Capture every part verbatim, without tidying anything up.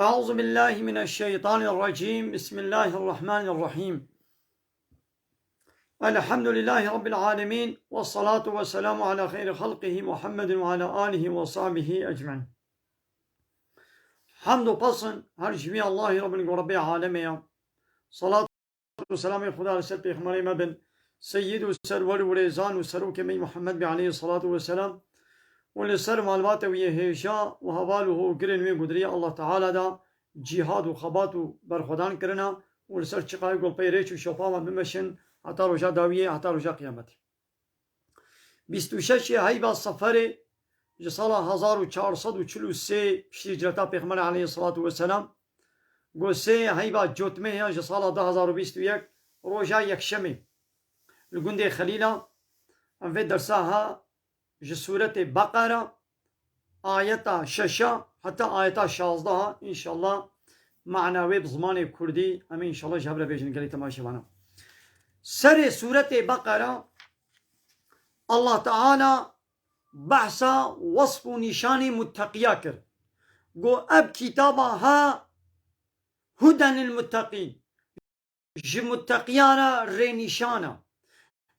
أعوذ بالله من الشيطان الرجيم. بسم الله الرحمن الرحيم. الحمد لله رب العالمين، والصلاة والسلام على خير خلقه محمد وعلى آله وصحبه أجمعين. Hemd û pesn her ji wî Allahî Rabbin ku Rabbê alemê ya. Salat û selamê Xuda li ser pêxemberê me bin, seyyid û serwer û rêzan û serokê me Muhammed be aleyhi salatu ve selam û li ser malbate wî yê hêja û heval û hogirên wê gudirî Allah Teala da cîhad û xebat û berxwedan kirina û li ser çiqayê gulpey rêç û şopa me bimeşin heta roja dawiyê, heta roja qiyametê. Bîst û şeşê heyva Seferê ji sala hezar û çar sed û çil û sê piştî hicreta Pêxemberê aleyhissalatu vesselam, go sê heyva Cotmehê ya ji sala du hezar û bîst û yek roja Yekşemê li gundê Xelîla. Em vê dersa ha ji sûretê Beqera, ayeta şeşa heta ayeta şazdeha, înşallah mana wê bi zimanê kurdî em ê înşallah ji hev re bêjin gelî temaşevana. Serê sûretê Beqera Allah Teala behsa wesf û nîşanê mutteqiya kir. Go ev kitaba ha huden lil mutteqîn. Ji mutteqiya re rênîşan e.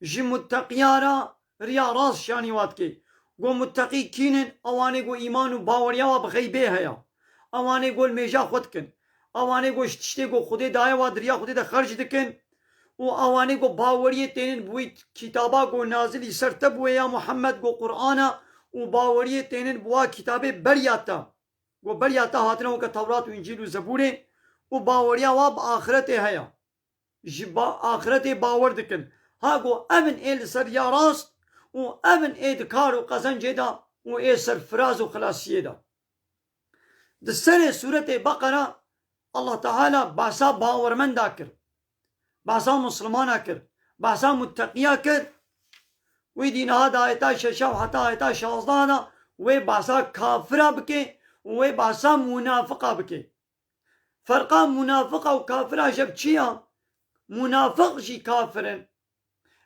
Ji mutteqiya re riya rast şanî wa dike. Go mutteqî kî ne? Ewanê go îman û baweriya wa bi xeybê heye. Ewanê go li mêja xwe dikin. Ewanê go ji tiştê go Xwedê daye wa di riya Xwedê de xerc dikin. Û ewanê go baweriyê tênin bi wî kitaba go nazilî ser te bûye ya Muhammed go Qur'an e û baweriyê tênin bi wa kitabê beriya te. Go beriya te hatine weke Tewrat û Încîl û Zebûrê û baweriya wa bi axiretê heye. Ji ba-, axiretê bawer dikin. Ha go ev in ê li ser ya rast û ev in ê di kar û qezencê de û ê serfiraz û xilasiyê de. Di serê sûretê Beqera Allah Teala behsa bawermenda kir. Behsa Muslimana kir. Behsa mutteqiya kir. Wî dî niha di ayeta şeşa û heta ayeta şazdeha de wê behsa kafira bike û wê behsa munafiqa bike. Ferqa munafiqa û kafira ji bi çi ya? Munafiq jî kafir in.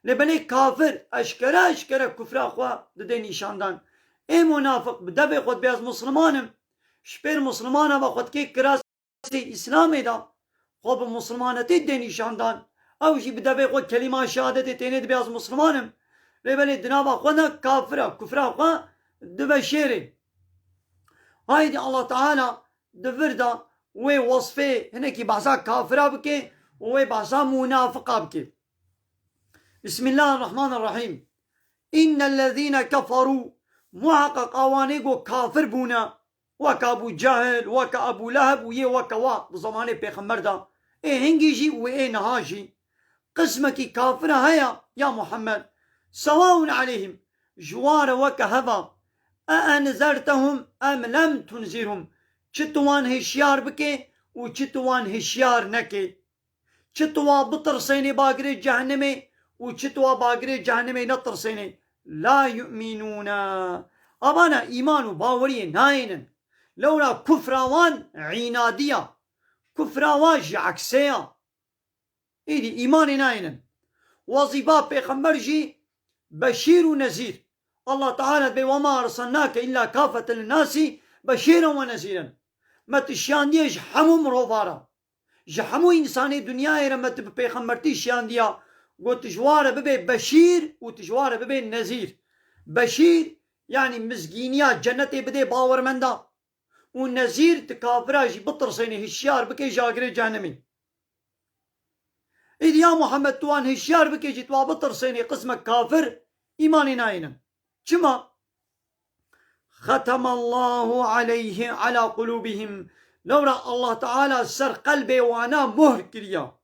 Lê belê kafir eşkere eşkere kufra xwe dide nîşandan. Ê munafiq bi devê xwe dibê ez Musliman im. Ji pêr Muslimana ve xwe dikê kirasê Îslamê de. Xwe bi Muslimanetê dide nîşandan. Ew jî bi devê xwe kelîma şehadetê tênê dibê ez Musliman im. Lê belê di nava xwe de kafir e, kufra xwe diveşêrê. Haydî Allah Teala di vir de wê wasfê hinekî behsa kafira bike û wê behsa munafiqa bike. Bismillahirrahmanirrahîm. Înnellezîne keferû, muheqeq awanê go kafir bûne, weke Ebû Cehil, weke Ebû Leheb û yê weke wa di zemanê pêxember de, ê hingî jî û ê niha jî, qismekî kafira heye ya Muhammed, sewaun aleyhim, ji wan re weke hev a, e enzertehum em lem tunzirhum, çi tu wan hişyar bike û çi tu wan hişyar neke. Çi tu wa bitirsênê bagirê cehennemê û çi tu wa bagirê cehennemê netirsênê. La yu'minûne. Avana îman û baweriyê nayênin. Lewra kufra wan înadî ya. Kufra wan jî eksê ya. Îdî îmanê nayênin. Wezîfa pêxember jî beşîr û nezîr. Allah Teala dibê, "Ve ma erselnake illa kafeten linnasî beşîren ve nezîren." Me tu şiyandiye ji hemû mirovara. Ji hemû însanê dinyayê re me tu bi pêxembertî şiyandiya, got tu ji wa re bibê beşîr û tu ji wa re bibê nezîr. Beşîr, yanî mizgîniya cenetê bidê bawermenda û nezîr tu kafira jî bitirsênê, hişyar bikê ji agirê cehennemê. Îdî ya Muhammed tu wan hişyar bikê jî tu wa bitirsênê qismek kafir îmanê nayênin. Çima? Xetemallahu aleyhi ala qulubihim. Lewra Allah Teala ser qelbê wana muhr kiriya.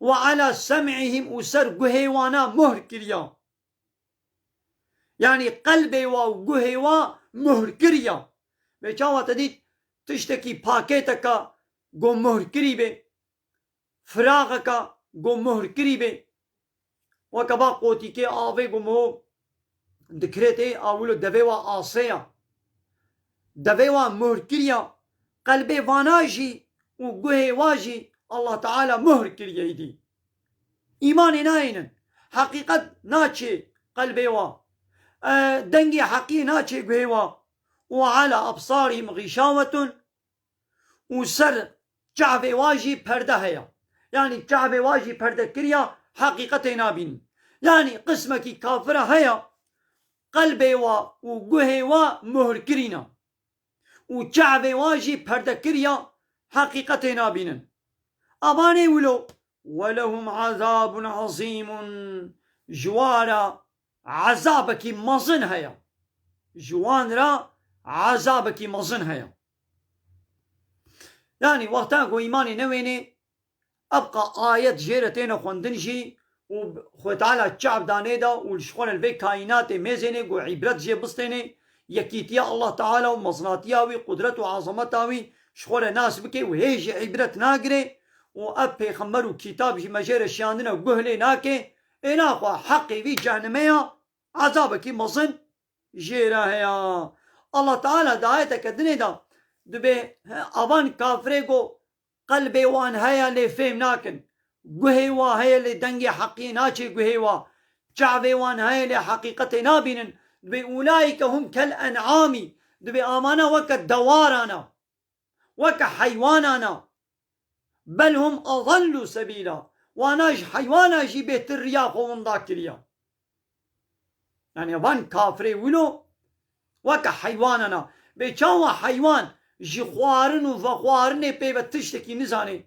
Ve ala sem'ihim û ser guhê wana muhr kiriya. Yanî qelbê wa û guhê wa muhr kiriya. Vê çawa te dît tiştekî pakêteka go muhr kirî bê. Firaxeka go muhr kirî bê. Weke ba qotîkê avê go mo dikirê tê awilo devê wa asê ya. Devê wa muhr kiriya. Qelbê vana jî û guhê wa jî Allah Teala muhr kiriye îdî. Îmanê nayênin. Heqîqet naçê qelbê wa. E, dengê heqî naçê guhê wa. Û ala absarihim xîşawetun. û ser çavê wa jî perde heye. Yanî çavê wa jî perde kiriya, heqîqetê nabînin. Yanî qismekî kafira heye, qelbê wa û guhê wa muhr kirîne. Û çavê wa jî perde kiriya, heqîqetê nabînin. Avanê wilo, "Welehum azabun azîmun." Ji wan re ezabekî mezin heye. Ji wan re ezabekî mezin heye. Yanî wexta ku îmanê newênê, ebqa ayet jê re têne xwendin jî û Xwê Teala çav danê de û ji xwe re li vê kaînatê mêzênê ku îbret jê bistênê, yekîtiya Allah Teala û mezinatiya wî, qudret û azameta wî ji xwe re nas bike û hê jî îbret nagirê û ev pêxember û kîtab jî me jê re şiyandine guh lê nake, ê naxwe heqê vî cehnime ya, ezabekî mezin jê re heye. Allah Teala di ayeteke dinê de dibê, he, avan kafirê ku qelbê wan heye lê fêm nakin, guhê wa heye lê dengê heqiyê naçê guhê wa, çavê wan heye lê heqîqetê nabînin, dibê ulaîke hum kel en'amî, dibê amana weke dewaran e. Weke heywanan e. Bel hum adallu sebîla. Wana ji heywana jî bêtir riya xwe winda kiriye. Yanî van kafirê wilo weke heywanan e. Bê çawa heywan ji xwarin û vexwarinê pê ve tiştekî nizanê.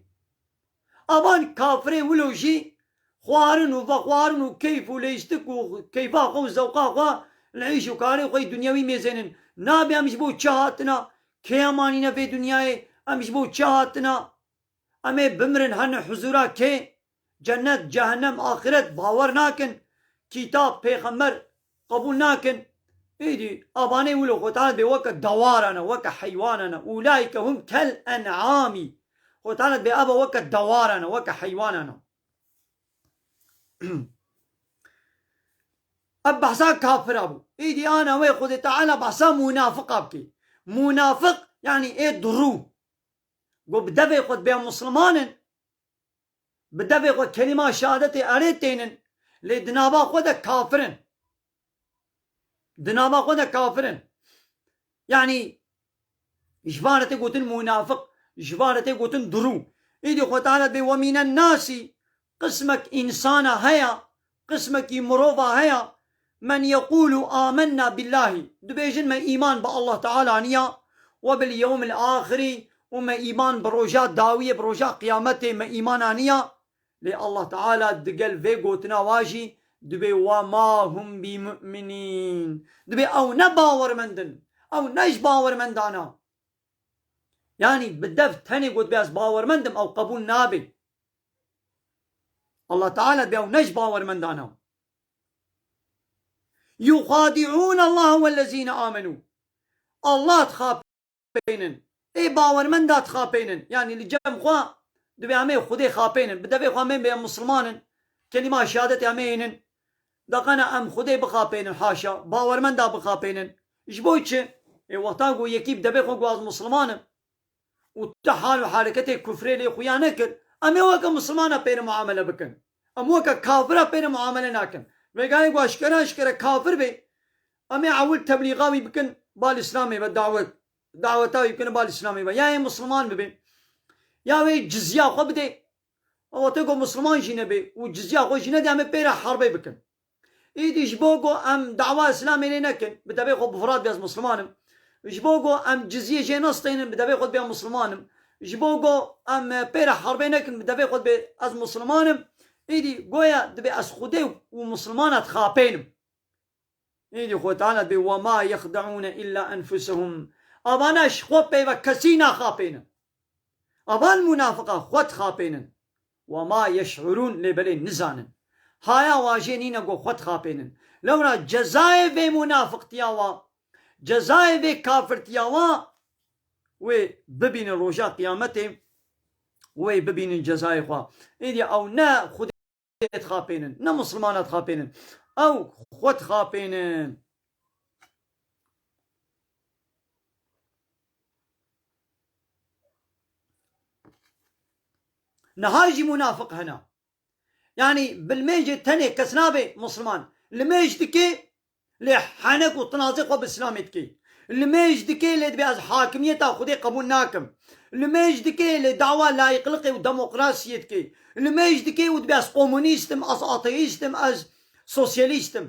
Avan kafirê wilo jî xwarin û vexwarin û keyf û leyistik û keyfa xwe û zewqa xwe li îş û karê xwe yê dinyewî mêzênin. Nabê em ji bo çi hatina? Kê em anîne vê dinyayê? Em ji bo çi hatina? Em ê bimirin, herin huzûra kê? Cennet, cehennem, axiret bawer nakin. Kîtab, pêxember qebûl nakin. Îdî avanê wilo Xwedê Teala bê weke dewaran e, weke heywanan e. Ulaîke hum kel en'amî. Xwedê Teala bê ev e weke dewaran e, weke heywanan e. Ev behsa kafira bû. Îdî ana wê Xwedê Teala behsa munafiqa bike. Munafiq, yanî ê durû. Go bi devê xwe dibê em Musliman in. Bi devê xwe kelîma şehadetê erê tênin. Lê di nava xwe de kafir in. Di nava xwe de kafir in. Yanî ji van re tê gotin munafiq, ji van re tê gotin durû. Îdî Xwedê Teala dibê, "Ve mînen nasî", qismek însana heye, qismekî mirova heye, "men yeqûlu amenna billahî", dibêjin me îman bi Allah Teala aniya, "ve bil yewmil axirî", û me îman bi roja dawiyê, bi roja qiyametê me îman aniya. Lê Allah Teala digel vê gotina wa jî dibê, "Ve ma hum bi mu'minîn." Dibê ew ne bawermend in. Ew ne ji bawermendan e. Yanî bi dev tenê got, "Bê ez bawermend im", ew qebûl nabe. Allah Teala dibê ew ne ji bawermendan e. "Yuxadi'ûn Allah wellezîne amenû." Allah dixapênin. Ê bawermenda dixapênin. Yanî li cem xwe dibê em ê Xwedê xapênin. Bi devê xwe em ê bê em Musulman in. Kelîma şehadetê em ê hênin. Daqana em Xwedê bixapênin, haşa. Bawermenda bixapênin. Ji bo çi? Ê wexta ku yekî bi devê xwe ku ez Musulman im û tu hal û hereketê kufrê lê xuya nekir, em ê weke Musulmana pê re muamele bikin. Em weke kafira pê re muamele nakin. Vêgayê ku eşkere eşkere kafir bê, em ê ewil teblîxa wî bikin, bal Îslamê ve dawet, daweta wî bikin bal Îslamê ve. Ya ê Musulman bibe, ya wê cizya xwe bide, ew te ku Musulman jî nebe û cizya xwe jî nede, em ê pê re herbê bikin. Îdî ji bo ku em dawa Îslamê lê nekin, bi devê xwe bi Firat bê ez Musulman im. Ji bo ku em ciziyê jê nesteynin, bi devê xwe bê ez Musulman im. Ji bo ku em pê re herbê nekin, bi devê xwe bê ez Musulman im. Îdî goya dibê ez Xwedê û Musulmana dixapênim. Îdî Xwedê Teala dibê, "Ve ma yexde'ûne îlla enfusehum." Avana ji xwe pê ve kesî naxapênin. Avan munafiqa xwe dixapênin. "Ve ma yeş'urûn", lê belê nizanin. Haya wa jê nîne ku xwe dixapênin. Lewra cezayê vê munafiqtiya wa, cezayê vê kafirtiya wa, wê bibînin roja qiyametê, wê bibînin cezayê xwe. Îdî ew ne Xwedê dixapênin, ne Musulmana dixapênin. Ew xwe dixapênin. Niha jî munafiq hene. Yanî bi limêjê tenê kes nabe Musulman. Limêj dike, lê henek û tinazê xwe bi Îslamê dike. Limêj dike lê dibê ez hakimiyeta Xwedê qebûl nakim. Limêj dike lê dawa layîqliqê û demokrasiyê dike. Limêj dike û dibê ez komunîst im, ez ateîst im, ez sosyalîst im.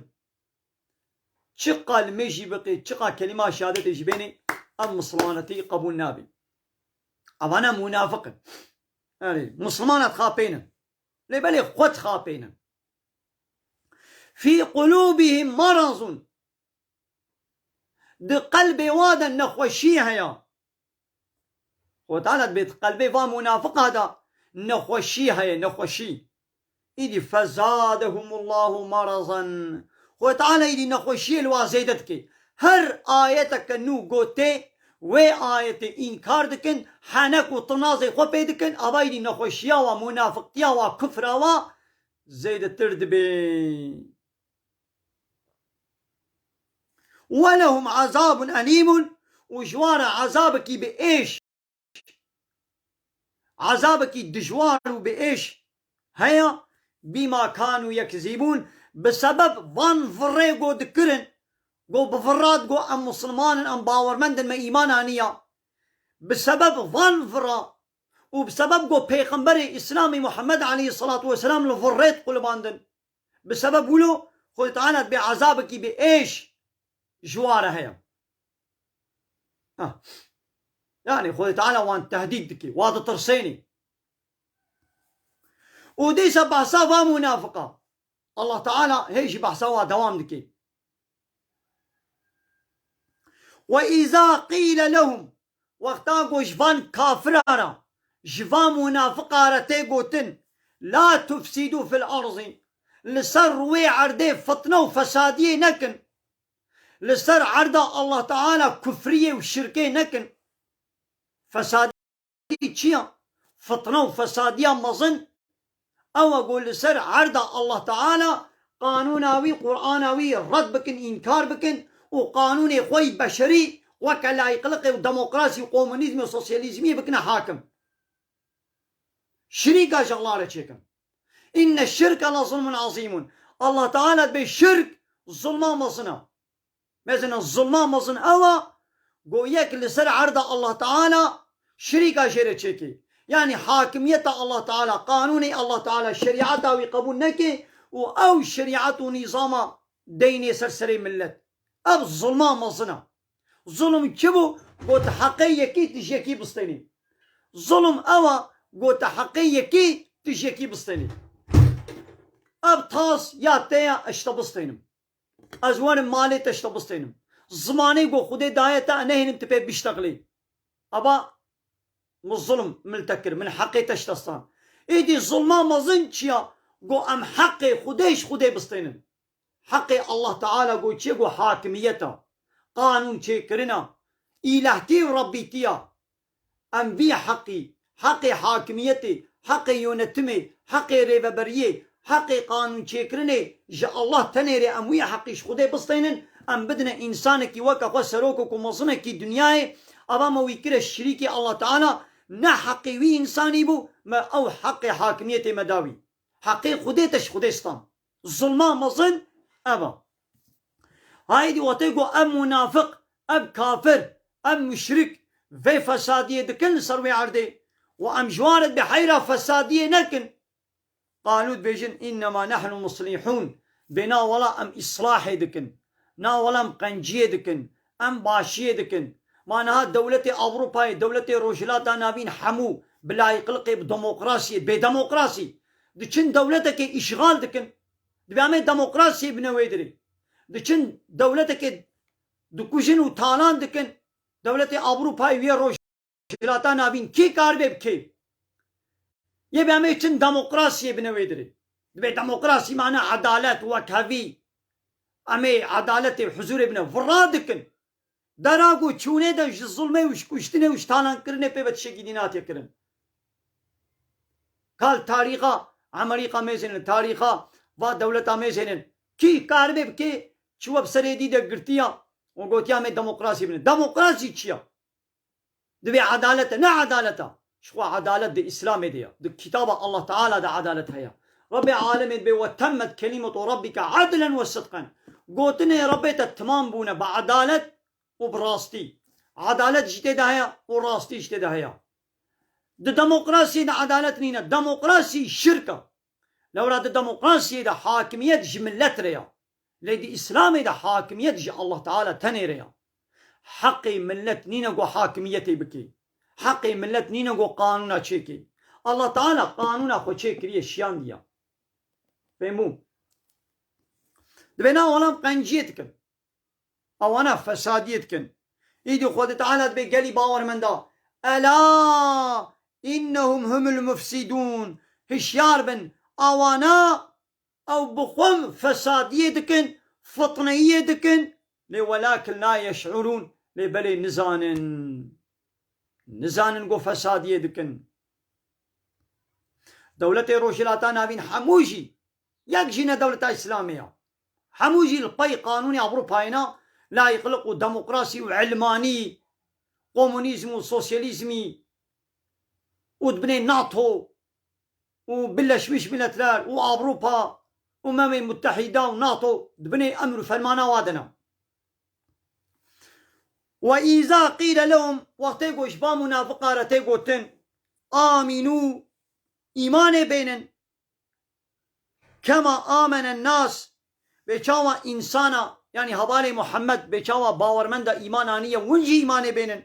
Çiqa limêjî biqê, çiqa kelîma şehadetê jî bênê, ev misilmanetî qebûl nabe. Evana munafiq in. Erê, misilmana dixapênin. Lê belê xwe dixapênin. Fî qulûbihim merazun. Di qelbê wa de nexweşî heye. Xwedê Teala dibê di qelbê va munafiqa de nexweşî heye, nexweşî. Îdî fezadehumullahu marazan. Xwedê Teala îdî nexweşiyê li wa zêde dike. Her ayeteke nû gotê, wê ayetê înkar dikin, henek û tinazê xwe pê dikin, ava îdî nexweşiya wa, munafiqtiya wa, kufra wa zêdetir dibe. Welehum azabun elîmun, û ji wan re ezabekî bi êş, ezabekî dijwar û bi êş heye, bîma kanû yekzîbûn, bi sebeb van virê go dikirin, go bi vira digo em musilman in, em bawermend in, me îman aniya. Bi sebeb van vira û bi sebeb go pêxemberê Îslamê Muhammed aleyhisselatu vesselam li virê diqulibandin. Bi sebeb wilo Xwedê Teala dibê ezabekî bi êş ji wa re heye. Ha. Yani Xwedê Teala wan tehdîd dike, wa ditirsênê. Û dîsa behsa va munafiqa. Allah Teala hê jî behsa wa dewam dike. Ve îza qîle lehum, wexta ku ji van kafira re, ji van munafiqa re tê gotin, la tufsîdû fil erzî, li ser rûyê erdê fitne û fesadiyê nekin, li ser erda Allah Teala kufriyê û şirkê nekin. Fesadî çi ya? Fitne û fesadiya mezin ew e ku li ser erda Allah Teala qanûna wî, Qur'ana wî red bikin, înkar bikin û qanûnê xwe yî beşerî weke layîqliqê û demokrasî û komunîzmê û sosyalîzmiyê bikine hakim. Şirîka ji Allah re çêkin. Înne şirke le zulmun azîmun. Allah Teala dibê şirk zulma mezin e. Mezin e, zulma mezin ew e, go yek li ser erda Allah Teala şirîka jê re çêkê. Yanî hakimiyeta Allah Teala, qanûnê Allah Teala, şerîeta wî qebûl neke û ew şerîet û nîzama deynê ser serê millet. Ev zulma mezin e. Zulm çi bû? Got heqê yekî tu ji yekî bistênî. Zulm ew e, got heqê yekî tu ji yekî bistênî. Ev tas ya te ye, ez ji te bistênim. Ez werim malê te ji te bistênim. Zimanê ku Xwedê daye te, ez nehênim tu pê biştexilî. Eva min zulm min li te kir, min heqê te ji te stan. Êdî zulma mezin çi ya? Ku em heqê Xwedê ji Xwedê bistênin. Heqê Allah Teala ku çi ye? Ku hakimiyet e, qanûn çêkirin e, îlahkî û rebbîtî ya. Em vî heqî, heqê hakimiyetê, heqê yönetimê, heqê rêveberiyê, heqê qanûnçêkirinê ji Allah tenê rê em wî heqî ji Xwedê bistênin, em bidine însanekî weke xwe serokek û mezinekî dinyayê, ava me wî kire şirîkê Allah Teala, ne heqê wî însanî bû, me ew heqê hakimiyetê me da wî. Heqê Xwedê te ji Xwedê stan. Zulma mezin ev e. Haydî wextê ku ev munafiq, ev kafir, ev muşrik vê fesadiyê dikin li ser wê erdê û em ji wan re dibê heyra fesadiyê nekin. Qalû dibêjin, "Înnema nehnu muslîhûn." Bê na wela em îslahê dikin. Na wela em qenciyê dikin. Em başiyê dikin. Ma niha dewletê Ewropayê, dewletê Rojhilata Navîn hemû bi layîqliqê, bi demokrasiyê, bê demokrasî diçin dewletekê îşxal dikin. Dibê em ê demokrasiyê bine wê dirê. Diçin dewletekê dikujin û talan dikin. Dewletê Ewropayê wê Rojhilata Navîn kî kar bê bi kê? Yê bê em ê çin demokrasiyê bine wê dirê. Dibê demokrasî mane edalet, wekhevî. Em ê edaletê huzûrê bine. Vira dikin. Dera ku çûnê de ji zulmê û ji kuştinê û ji talankirinê pê ve tiştekî dî natiye kirin. Kal tarîxa Amerîka mêzênin, tarîxa va dewleta mêzênin. Kî karibê bikê çiwe bi serê dî de girtiya û gotiya me demokrasî bine. Demokrasî çi ya? Divê edalet e, ne edalet e. Ji xwe edalet di Îslamê de ye. Di kitaba Allah Teala de edalet heye. Rabbê alemê dibê, "Ve temmet kelimetu rabbike adlen ve sidqen." Gotinê Rabbê te timam bûne bi edalet û bi rastî. Edalet jî tê de heye û rastî jî tê de heye. Di demokrasiyê de edalet nîne. Demokrasî şirk e. Lewra di demokrasiyê de hakimiyet ji millet re ya. Lê di Îslamê de hakimiyet ji Allah Teala tenê re ya. Heqê millet nîne ku hakimiyetê bike. Heqê millet nîne ku qanûna çêke. Allah Teala qanûna xwe çêkiriye, şiyandiye. Fehmû? Divê na olam qenciyê dikin. Ewana fesadiyê dikin. Îdî Xwedê Teala dibê gelî bawermenda. Ela innehum humul mufsidûn. Hişyar bin. Awana ew bi xwe fesadiyê dikin, fitneyiyê dikin. Lê welakin la yeş'urûn. Lê belê nizanin. Nizanin ku fesadiyê dikin. Dewletê Rojhilata Navîn hemû jî, yek jî ne dewleta Îslamê ya. Hemû jî li pey qanûnê Ewropayê ne, layîqlik û demokrasî û ilmanî, komunîzm û sosyalîzmî û dibinê NATO û Birleşmiş Milletler û Ewropa, Umemê Mutehîda û NATO dibinê emr û fermana wa de ne. Ve îza qîle lehum, wextê ku ji ba munafiqa re tê gotin, amînû, îmanê bênin, kema amenen nas, bê çawa însana, yanî hevalê Muhammed, bê çawa bawermenda îman aniye, win jî îmanê bênin.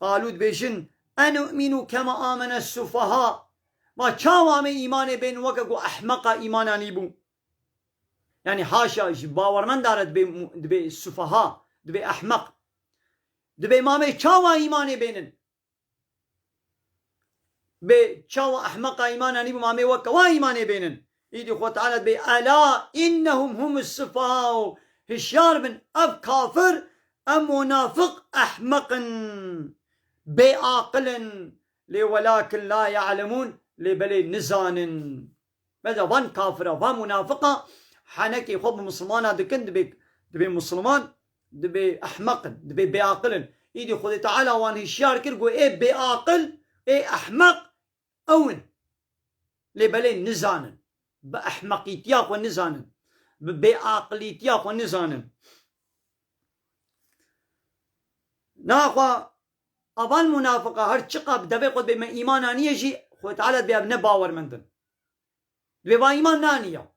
Qalû, dibêjin, enu'minu kema amene sufaha. Ma çawa me îmanê bênin weke ku ehmeqa îman anîbû? Yanî haşa ji bawermenda re dibê mu-, dibê sufaha, dibê ehmeq. Dibê ma me çawa îmanê bênin? Bê çawa ehmeqa îman anîbû, ma me weke wa îmanê bênin? Îdî Xwe Teala dibê, ela innehum humus sufaha. Hişyar bin, ev kafir, ev munafiq ehmeq in, bê aqil in. Lê welakin la ya'lemûn, lê belê nizanin. Mesela van kafira, van munafiqa henekê xwe bi misilmana dikin, dibê, dibê misilman, dibê ehmeq in, dibê bêaqil in. Îdî Xwedê Teala wan hişyar kir, got, ê bêaqil, ê ehmeq ew in. Lê belê nizanin. Bi ehmeqîtiya xwe nizanin. Bi bêaqilîtiya xwe nizanin. Naxwe avan munafiqa her çiqa bi devê xwe dibê me îman aniye jî, Xwedê Teala dibê ev ne bawermend in. Dibê va îman naniya.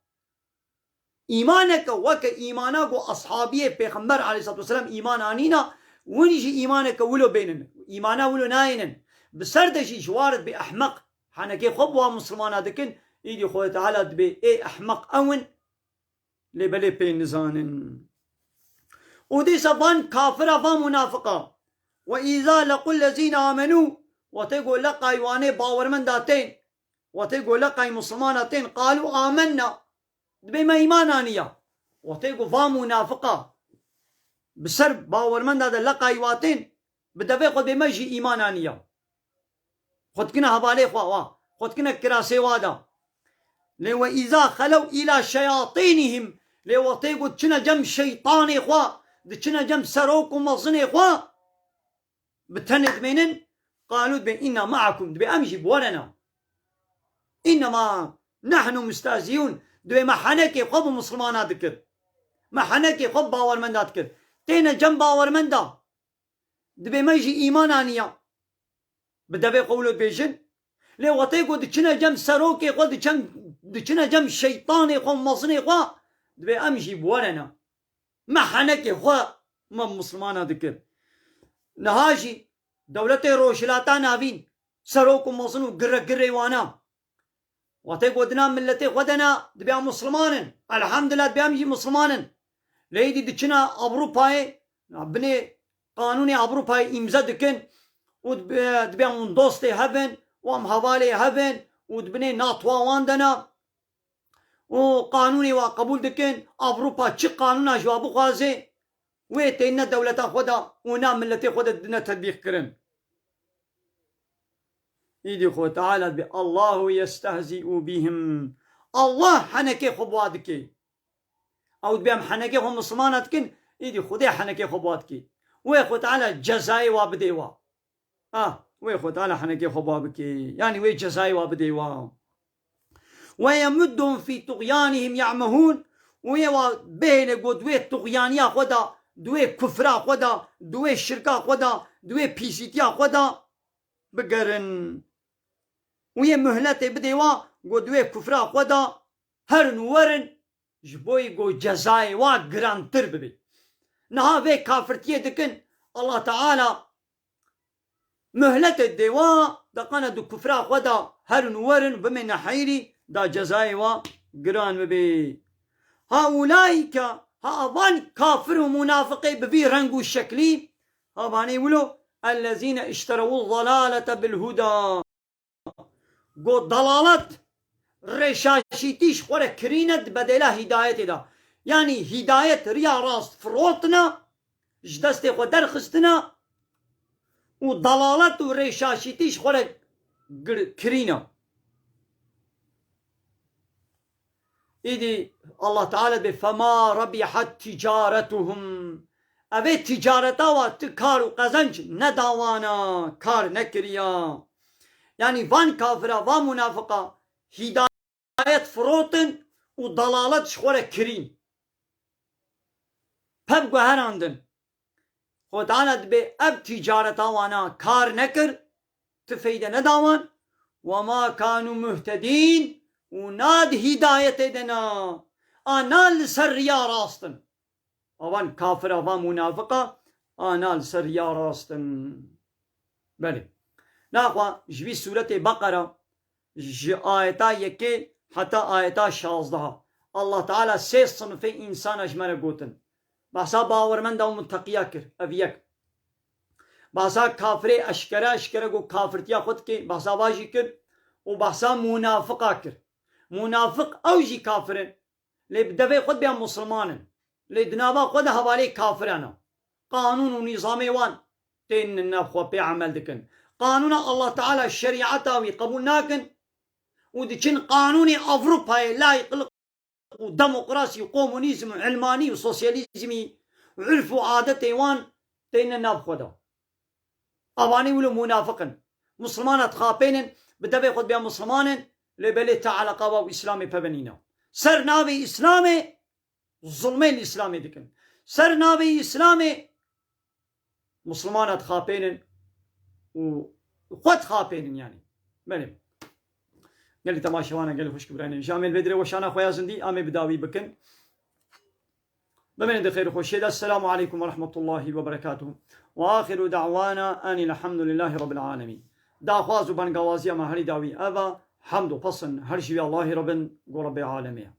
Îmaneke weke îmana ku ashabiyê Pêxember aleyhissalatu vesselam îman anîna, win jî îmaneke wilo bênin. Îmana wilo nayênin. Bi ser de jî ji war dibê ehmeq. Henekê xwe bi wa misilmana dikin, îdî Xwedê Teala dibê ê ehmeq ew in, lê belê pê nizanin. Û dîsa van kafira, van munafiqa. Ve îza lequl lezîne amenû, wextê ku leqay wanê bawermenda tên, wextê ku leqay misilmana tên, qalû amenna, dibê me îman aniya. Wextê ku va munafiqa bi ser bawermenda de leqay wa tên, bi devê xwe dibê me jî îman aniya. Xwe dikine hevalê xwe wa. Xwe dikine kirasê wa da. Lê ve îza xelew îla şeyatînihim. Lê wextê ku diçine cem şeytanê xwe, diçine cem serok û mezinê xwe, bi tenê dimênin, qalû dibê, inna ma'akum, dibê em jî bi we re ne. Innema nehnu mustehziyûn, dibê me henekê xwe bi misilmana dikir. Me henekê xwe bi bawermenda dikir. Têne cem bawermenda. Dibê me jî îman aniya. Bi devê xwe wilo dibêjin. Lê wextê ku diçine cem serokê xwe, diçin-, diçine cem şeytanê xwe, mezinê xwe, dibê em jî bi we re ne. Me henekê xwe me misilmana dikir. Niha jî dewletê Rojhilata Navîn, serok û mezin û girre girrê wana. Wextê ku dina miletê xwe de ne, dibê em misilman in. Elhamdulillah, dibê em jî misilman in. Lê îdî diçine Ewropayê, binê qanûnê Ewropayê îmze dikin û dibe-, dibê em dostê hev in û em hevalê hev in û di binê NATO wan de ne. û qanûnê wa qebûl dikin, Ewropa çi qanûna ji wa bixwaze, wê têne dewleta xwe de û na miletê xwe de didine tetbîq kirin. Îdî Xwe Teala dibê, Allahu yestehzi'u bihim. Allah henekê xwe bi wa dike. Ew dibê em henekê xwe misilmana dikin, îdî Xwedê henekê xwe bi wa dike. Wê Xwe Teala cezayê wa bidê wa. Ah, wê Xwe Teala henekê xwe ba bikê. Yanî wê cezayê wa bidê wa. Ve yemudduhum fî tuxyanihim ya'mehûn. Wê wa bihêle got wê tuxyaniya xwe da di wê kufra xwe de, di wê şirka xwe de, di wê pîsîtiya xwe de bigerin. Û yê muhletê bidê wa, go di wê kufra xwe de herin û werin, ji bo yê go cezayê wa girantir bibe. Niha vê kafirtiyê dikin, Allah Teala muhletê dê wa, deqana di kufra xwe de herin û werin, bimêne heyrî, da cezayê wa giran bibe. Ha ulaîke, ha avan kafir û munafiqê bi vî reng û şeklî, ha vanê wilo, ellezîne işterewu dalalete bil huda. Go dalalet, rêşaşîtî ji xwe re kirîne di bedêla hîdayetê de. Yanî hîdayet, riya rast firotine, ji destê xwe derxistine û dalalet û rêşaşîtî ji xwe re gir-, kirîne. Îdî Allah Teala dibê, "Fema rebihat ticaretuhum." Evê ticareta wa ti kar û qezenc nedawana, kar nekiriya. Yanî van kafira, van munafiqa hîdayet firotin û dalalet ji xwe re kirîn. Peb guherandin. Xwe Teala dibê ev ticareta wana kar nekir, ti feyde neda wan. Ve ma kanu muhtedîn û na di hîdayetê de ne. A na li ser riya rast in. Avan kafir, avan munafiqa, a na li ser riya rast in. Belê. Naxwa ji vî sûretê Beqera, ji ayeta yekê heta ayeta şazdeha, Allah Teala sê sinfê însana ji me re gotin. Behsa bawermenda û muteqiya kir, ev yek. Behsa kafirê eşkere eşkere ku kafirtiya xwe dike, behsa va jî kir û behsa munafiqa kir. Munafiq ew jî kafir in. Lê bi devê xwe dibiyan musulman in. Lê di nava xwe de hevalê kafiran e. Qanûn û nîzamê wan tên nav xwe pê emel dikin. Qanûna Allah Teala, şerîeta wî qebûl nakin û diçin qanûnê Ewropayê, layîqlik û demokrasî û komunîzm û ilmanî û sosyalîzmî û urf û adetê wan têne nav xwe de. Avanî wilo munafiq in. Musulmana dixapênin, bi devê xwe dibiyan musulman in, lê belê te eleqa wa û Îslamê peve nîne. Ser navê Îslamê zulmê li Îslamê dikin. Ser navê Îslamê musulmana dixapênin û xwe dixapênin yanî. Belê. Gelî temaşevanan, gelî xwişk birayên, ji amê li vê dirê weşana xwe ya zindî amê bi dawî bikin. Bimînin di xêr û xweşiyê de. Esselamu aleykum ve rahmetullahi ve berekatuhu. Ve axiru da'wana enil hamdülillahi rabbil alemin. Daxwaz û bengawaziya me herî dawî ev e. Hemd û pesin her ji vî Allahî re bin, go Rebbê alemê ye.